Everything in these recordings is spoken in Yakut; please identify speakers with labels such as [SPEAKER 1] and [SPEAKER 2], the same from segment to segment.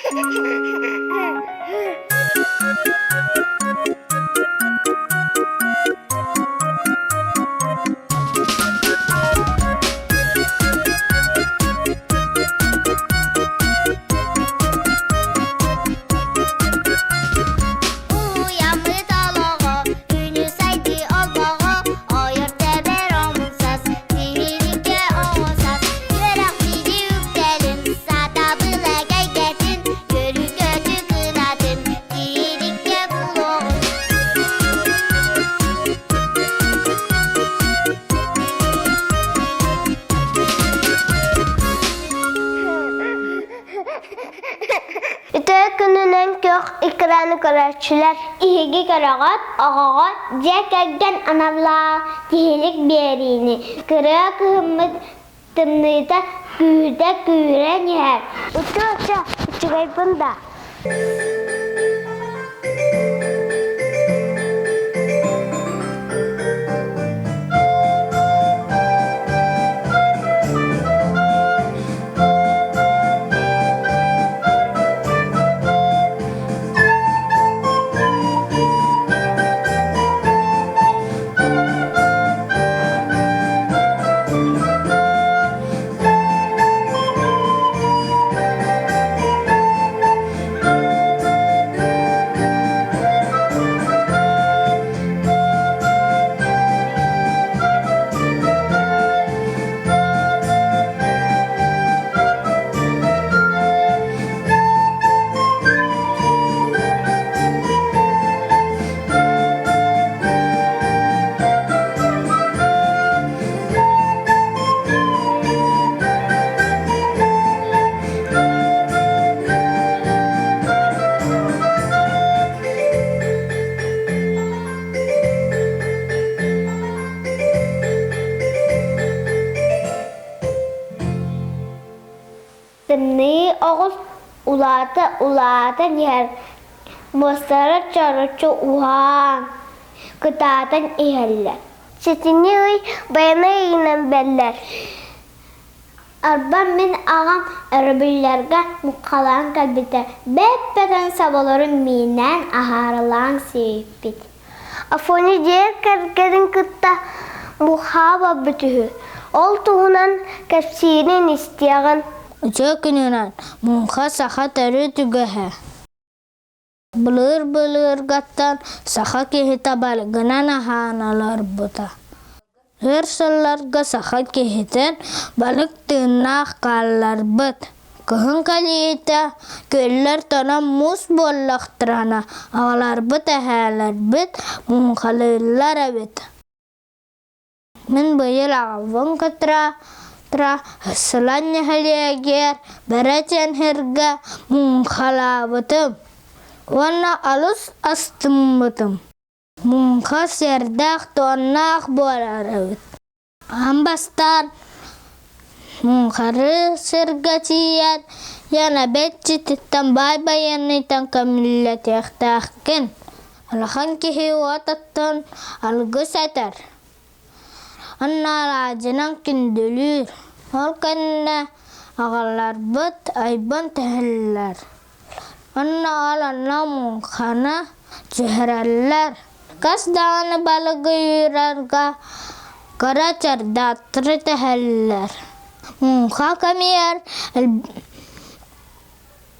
[SPEAKER 1] Уйаммыт олоҕо, күнү сайдыы олбоҕо, ойор тэбэр омунсас, тиһиликкэ оҕосас, үөрэх биди үктэлин, сатабыл эгэйгэтин, көрү-көтү кынатын, тиһиликкэ булуоҕун.
[SPEAKER 2] Үтүө күнүнэн күөх экраны көрөөччүлэр Иһиги көрөҕөт, оҕоҕо дьиэ кэргэн аналлаах тиһилик биэриини кырыа кыһыммыт тымныыта күүрдэ күүрэн иһэр. Үтүө-үтүө, үчүгэйбин да. Тымныы оҕус улаата-улаатан иһэр, муостара чороччу уһаан, кытаатан иһэллэр. Сэтинньи ый байанай ыйынан бэллэр. Арба мин аҕам өрөбүллэргэ муҥхалаан кэлбитэ, бэп-бөдөҥ соболорун мииннээн аһаарылаан сиэппит. Афоня дьиэ кэргэнин кытта муҥхаҕа барбыт үһү. Ол туһунан кэпсиирин истиэҕин.
[SPEAKER 3] Үтүө күнүнэн муҥха саха төрүт үгэһэ. Былыр-былыргаттан саха киһитэ балыгынан аһаан олорбута. Өр сылларга саха киһитин балык тыыннаах хаалларбыт. Кыһын кэлиитэ күөллэр тонон муус буоллахтарына аҕаларбыт, эһээлэрбит муҥхалыыллар эбит. Мин быйыл аҕабын кытта Сылан нэһилиэгэр Бэрэ Тиэнһиргэ муҥхалаабытым уонна алыс астыммытым. Муҥха сиэрдээх-туоннаах буолар эбит. Аан бастаан муҥхары сиргэ тиийэн, Янабет дьиэтиттэн баай байыанныйтан көмүллэтиэхтээххин. Улахан киһи уот оттон алгыс этэр. Онно алаадьынан күндүлүүр. Ол кэннэ аҕаларбыт айбан түһэллэр. Онно ол онно муҥханы түһэрэллэр. Хас даҕаны балыгы үүрэргэ кыра чардааттары түһэллэр. Муҥха кэмигэр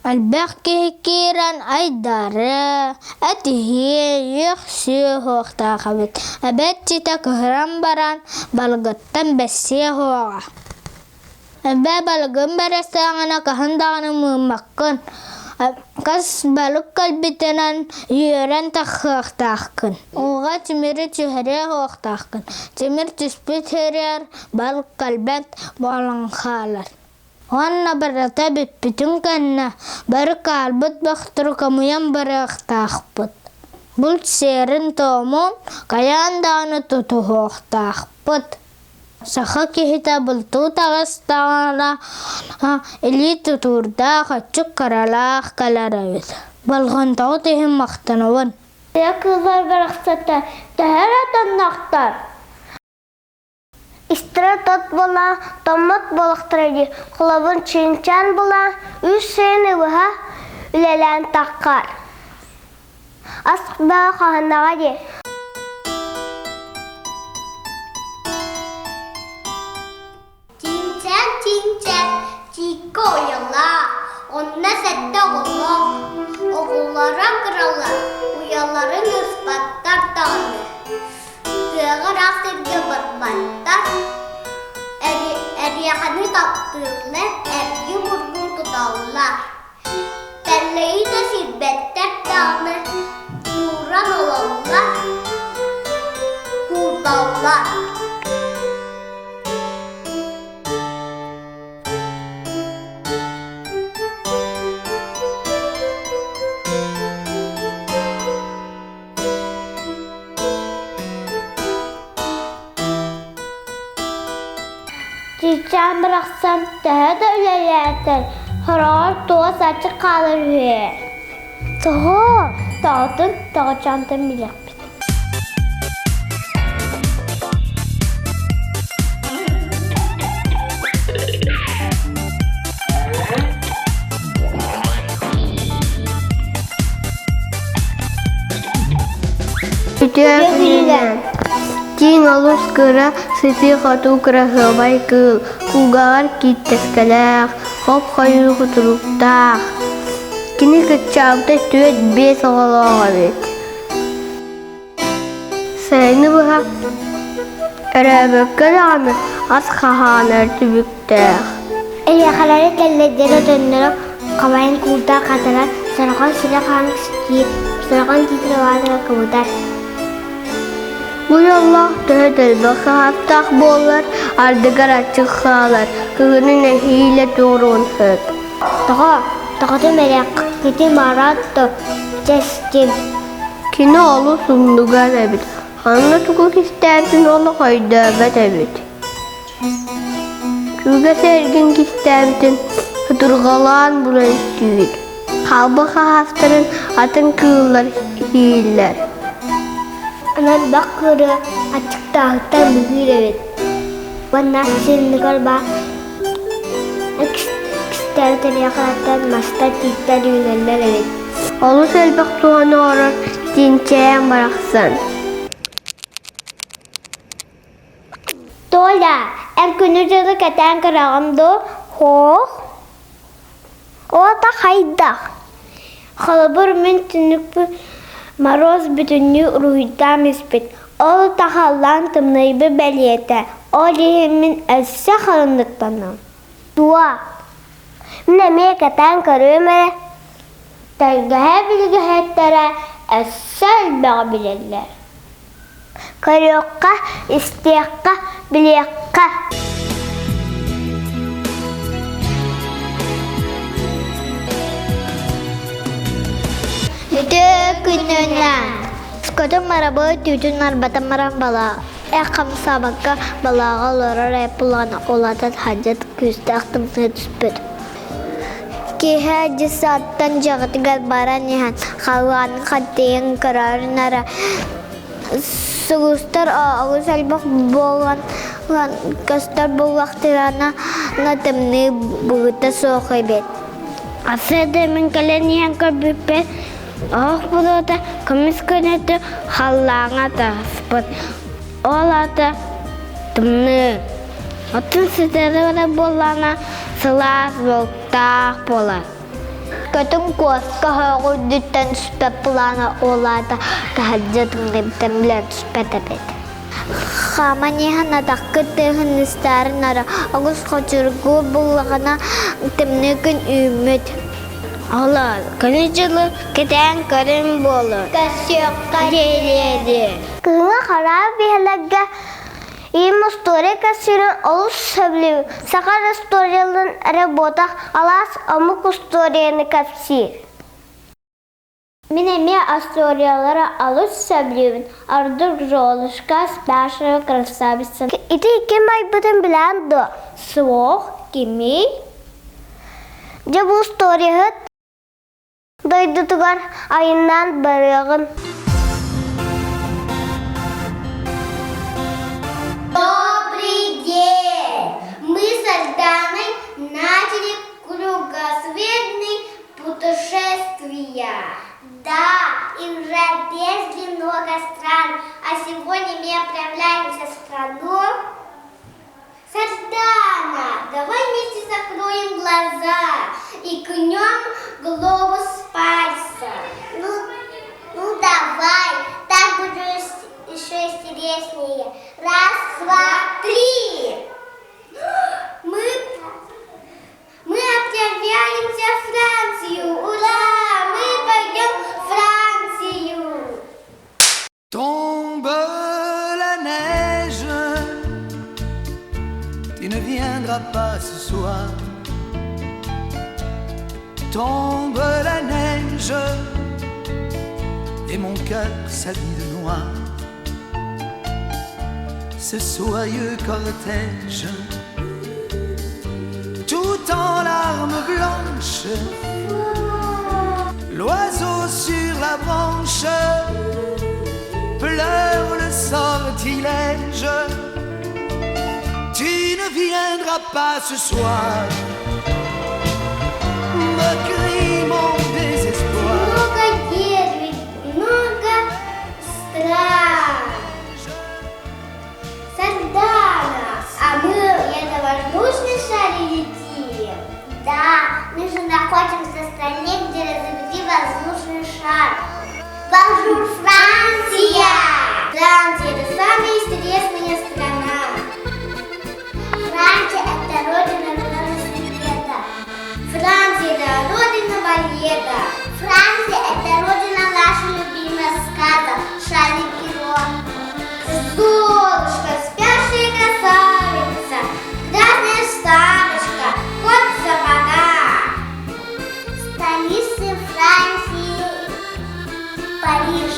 [SPEAKER 3] элбэх киһи киирэн айдары, этиһии, үөхсүү суохтаах эбит. Эбэт ситэ кыһыран баран балыгыттан бэссиэ суоҕа. Эбээ балыгын бэрэстэҕинэ хаһан даҕаны мыыммаккын, хас балык кэлбитинэн үөрэн тахсыахтааххын. Ууга тимири түһэриэ суохтааххын, тимир түспүт сиригэр балык кэлбэт буолан хаалар. Уонна барыта бүппүтүн кэннэ бары хаалбыт бөхтөрү хомуйан барыахтаахпыт. Булт сиэрин-туомун хайаан даҕаны тутуһуохтаахпыт. Саха киһитэ бултуу таҕыстаҕына илии тутуурдаах, аччык харалаах кэлэр эбит. Болҕомтоҕут иһин махтанабын.
[SPEAKER 2] Тыа кыыллар барахсаттар төһө эрэ тоннохтор? Истэрэ тот буола, томмот буолахтара дии. Холобур, чыынчаан була, үс сайын ыбыһа. үлэлээн таххар. Ас да хаһаннаҕа дии.
[SPEAKER 1] Чиҥчээн-чиҥчээн чииккэ уйалаах, онно сэттэ оҕолоох, оҕолоро кыралар, уйаларын ыспаттар даҕаны, тыаҕа ыраах сиргэ барбаттар, эриэхэни таптыыллар, эргим-ургум туталлар, тэллэйи да сирбэттэр даҕаны, тууран ылаллар, куурдаллар.
[SPEAKER 2] Чыычаан барахсан төһө да үлэлээтэр, хороҕор туос аччык хаалар үһү. Тоҕо? Тоҕотун тоҕочоонтон билиэхпит.
[SPEAKER 4] Үтүө күнүнэн! Тииҥ олус кыра, сытыы-хотуу кыраһыабай кыыл, кулгааҕар кииттэскэлээх, хоп-хойуу кутуруктаах. Кини кыччаабыта 4-5 оҕолоох эбит. Сайыны быһа өрөөбөккө даҕаны ас хаһаанар түбүктээх.
[SPEAKER 2] Эйиэхэлэри тэллэйдэрэ төннөрө хабайын куурдар хатарар, сороҕун сирэ хаан кистиир, сороҕун тиитин улаатыгар кыбытар.
[SPEAKER 4] Бу дьоллоох төһө да элбэх хаһааттаах буоллар, ардыгар аччык хаалар, кыһыны нэһиилэ туоруон сөп.
[SPEAKER 2] Тоҕо? Тоҕотун эрэ кити мараат чэстим.
[SPEAKER 4] Кини олус умнуган эбит, ханна тугу кистээбитин олох өйдөөбөт эбит. Чугас эргин кистээбитин сутурҕалаан булан сүүр, хаалбыт хаһаастарын атын кыыллар сииллэр.
[SPEAKER 2] Онон бах кыыры аччыктааһыттан бүгүүр эбит. Уонна сиринигэр баар кистээбит эриэхэлэртэн мастар, тииттэр үүнэллэр эбит.
[SPEAKER 4] Олус элбэх туһаны оҥорор тиинчээн барахсан.
[SPEAKER 2] Толя, эн күнү-дьылы кэтээн көрөҕүн дуу? Суох. Ота хайдах? Холобур, мин түннүкпүн Мороз бүтүннүү уруһуйдаан испит. Ол тахаллаан тымныйбыт бэлиэтэ. Ол иһин мин өссө халыҥныктанным.
[SPEAKER 1] Туо, мин эмиэ кэтээн көрүөм эрэ.
[SPEAKER 2] Тэлгэһэ билгэһиттэрэ өссө элбэҕи билэллэр.
[SPEAKER 1] Көрүөххэ, истиэххэ, билиэххэ.
[SPEAKER 2] Үтүө күнүнэн! Скотун марабы түүтүн арбатан баран балаа эх хамсаабакка балааҕа олорор эппулаҕын улаатан хадьат күүстээх тымныы түспүт. Киэһэ дьыссааттан дьиэҕитигэр баран иһэн халлаанын хаттыйан көрөөрүн эрэ сулустар олус элбэх буолан көстөр буоллахтарына тымныы былыта суох эбит. Асы мин кэлэн иһэн көрбүппэр оһох буруота көмүс көнөтү халлааҥҥа таһыспыт. Ол аата тымныы. Оттон сытыары буоллаҕына сылаас буолтаах буолар.
[SPEAKER 1] Көтүҥ куоска оһоҕу үрдүттэн түспэт былаана ол аата таһырдьа тымныйбытын билэн түспэт эбит.
[SPEAKER 2] Хааман иһэн атаххыт тыаһын истээрин ара оҕус хочургуур буллаҕына тымныы күн үүммүт.
[SPEAKER 3] Оҕолоор, күнү-дьылы кэтээн көрүн буолур.
[SPEAKER 1] Көрсүөххэ диэри.
[SPEAKER 2] Кыһыҥҥы хараабы биһэлэргэ Им устуоруйа кэпсиирин олус сөбүлүүр. Саха устуоруйаларын эрэ буотах, алаас омук устуоруйаны кэпсиир. Мин эмиэ остуоруйалары олус сөбүлүүбүн. Ордук Золушка, Спящая красавица.
[SPEAKER 1] Ити ким айбытын билээн дуо?
[SPEAKER 2] Суох, кимий?
[SPEAKER 1] Дьэ бу устуоруйаһыт дойдутугар айаннаан барыаҕын.
[SPEAKER 2] Добрый день! Мы с Альданой начали кругосветный путешествие.
[SPEAKER 4] Франция.
[SPEAKER 1] Да, и уже объездили много стран, а сегодня мы отправляемся в страну Сардана, давай вместе закроем глаза и кнем глобус пальца. Ну, ну давай, так будет еще интереснее. Раз, два, три. Мы, мы отправляемся в Францию. Ура! Мы пойдем в Францию.
[SPEAKER 5] Tombe la neige, tu ne viendras pas ce soir. Tombe la neige, et mon cœur s'habille de noir. Ce soyeux cortège, tout en larmes blanches, l'oiseau sur la branche pleure le sortilège. Tu ne viendras pas ce soir, me crie mon désespoir.
[SPEAKER 1] Много деревьев, много стран. Сардана, а мы это воздушный шаре летим. Да, мы же находимся в стране, где развели воздушный шар. Bonjour, Франция!
[SPEAKER 4] Франция – это самая интересная страна.
[SPEAKER 1] Франция – это родина велосипеда.
[SPEAKER 4] Франция – это родина балета.
[SPEAKER 1] Франция – это родина нашей любимой сказок Шарли Перро.
[SPEAKER 4] Золушка, спящая красавица, красная шапочка, кот в сапогах.
[SPEAKER 1] Столица Франции – Париж.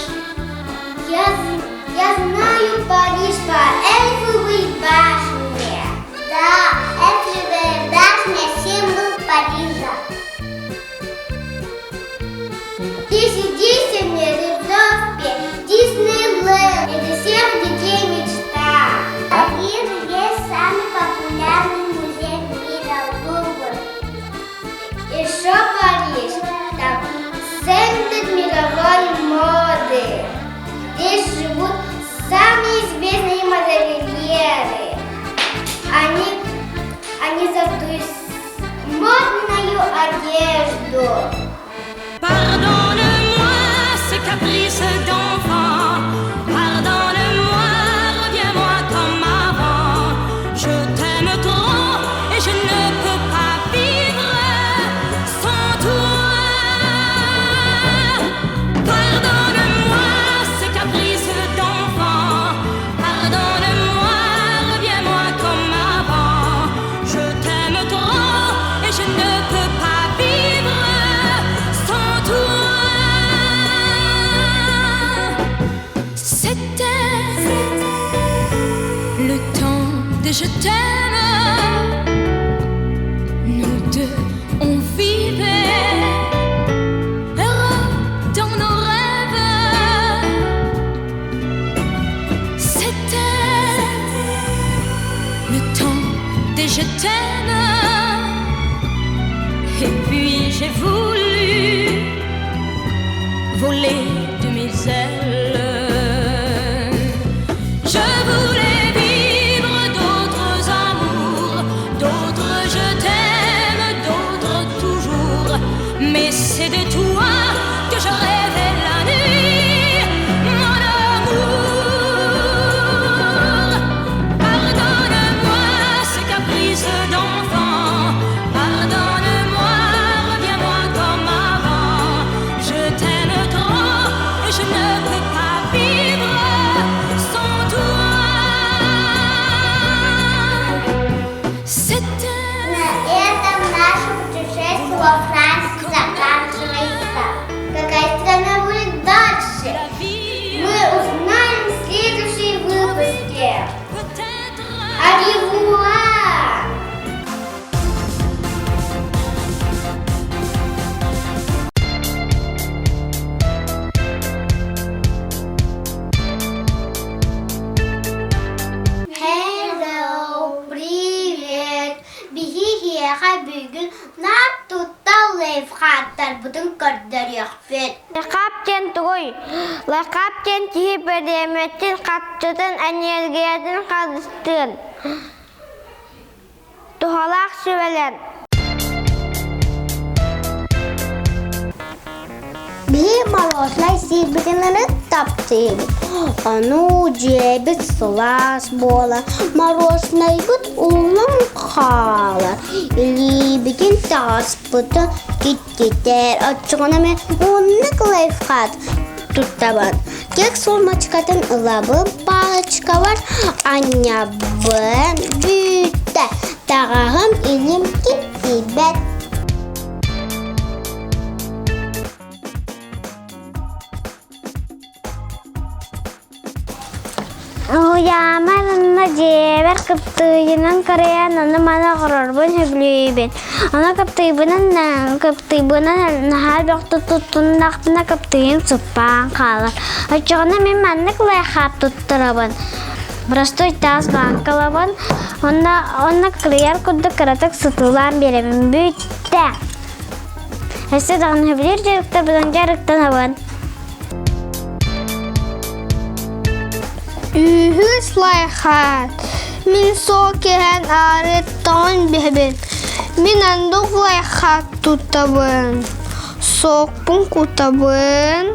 [SPEAKER 4] Я знаю Париж по Эйфелевой башне.
[SPEAKER 1] Да, Эйфелевая башня – символ Парижа.
[SPEAKER 4] Здесь в Европе Диснейленд. Это всех детей мечта.
[SPEAKER 1] В Париже есть самый популярный музей мира – Лувр.
[SPEAKER 4] Еще Париж, там центр мировой моды. Здесь живут самые известные модельеры. Они создают модную одежду.
[SPEAKER 6] Pardonne-moi ce caprice d'enfant. Pardonne-moi, reviens-moi comme avant. Je t'aime trop et je ne peux pas vivre sans toi. Pardonne-moi ce caprice d'enfant. Pardonne-moi, reviens-moi comme avant. Je t'aime trop et je ne peux pas vivre sans toi. C'était le temps des je t'aime. Nous deux, on vivait heureux dans nos rêves. C'était le temps des je t'aime. Et puis j'ai voulu voler de mes ailes. Je voulais vivre d'autres amours, d'autres je t'aime, d'autres toujours. Mais c'est de toi que je rêvais la nuit, mon amour. Pardonne-moi ce caprice d'enfant, pardonne-moi, reviens-moi comme avant. Je t'aime trop et je ne peux pas vivre sans toi. C'était
[SPEAKER 1] На этом наше путешествие во Франции заканчивается. Какая страна будет көрдөрүөхпүт.
[SPEAKER 4] Лайхап диэн тугуй? Лайхап диэн киһи бириэмэтин, харчытын, эниэргийэтин харыстыыр. Туһалаах сүбэлэр.
[SPEAKER 1] Биһи мороженай сиирбитин эрэ таптыыбыт. Ону дьиэбит сылаас буолар, мороженайбыт ууллан хаалар. Илиибитин таҕаспыта киттитэр. Оччоҕуна мин оннук лайфхак туттабын. Кекс формочкатын ылабын, палочкабар анньабын, бүттэ. Таҕаһым илим киттийбэт.
[SPEAKER 4] Уһуйааммар уонна дьиэбэр кыптыыйынан кырыйан ону-маны оҥорорбун сөбүлүүбүн. Ону кыптыйбынан кыптыйбынан наһаа элбэхтик туттуннахпына кыптыйым сыппаан хаалар. Оччоҕуна мин маннык лайхаап туттарабын. Простой таас бааҥкалабын уонна уонна кырыйар курдук кыратык сытыылаан биэрэбин. Бүттэ. Өссө даҕаны сөбүлүүр дьарыктарбынан дьарыктанабын.
[SPEAKER 7] Үһүс лайхаат. Мин суол кэһэн аарыттаҕын биһэбин. Мин андук лайхаат туттабын. Суокпун кутабын.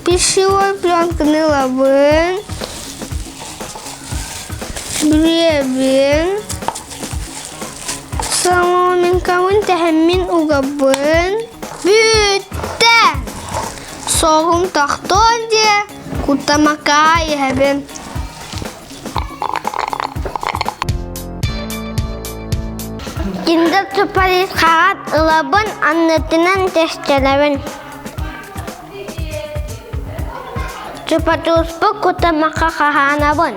[SPEAKER 7] Пищевой пленканы ылабын. Бүрүйэбин. Соломинкабын тэһэммин угабын. Бүттэ! Соҕум тохтуон диэ, куттамакка иһэбин.
[SPEAKER 4] Киндер сюрприз хаҕат ылабын, аннытынан тэстэнэбин. Чупа-чуспу кутамакка хаһаанабын.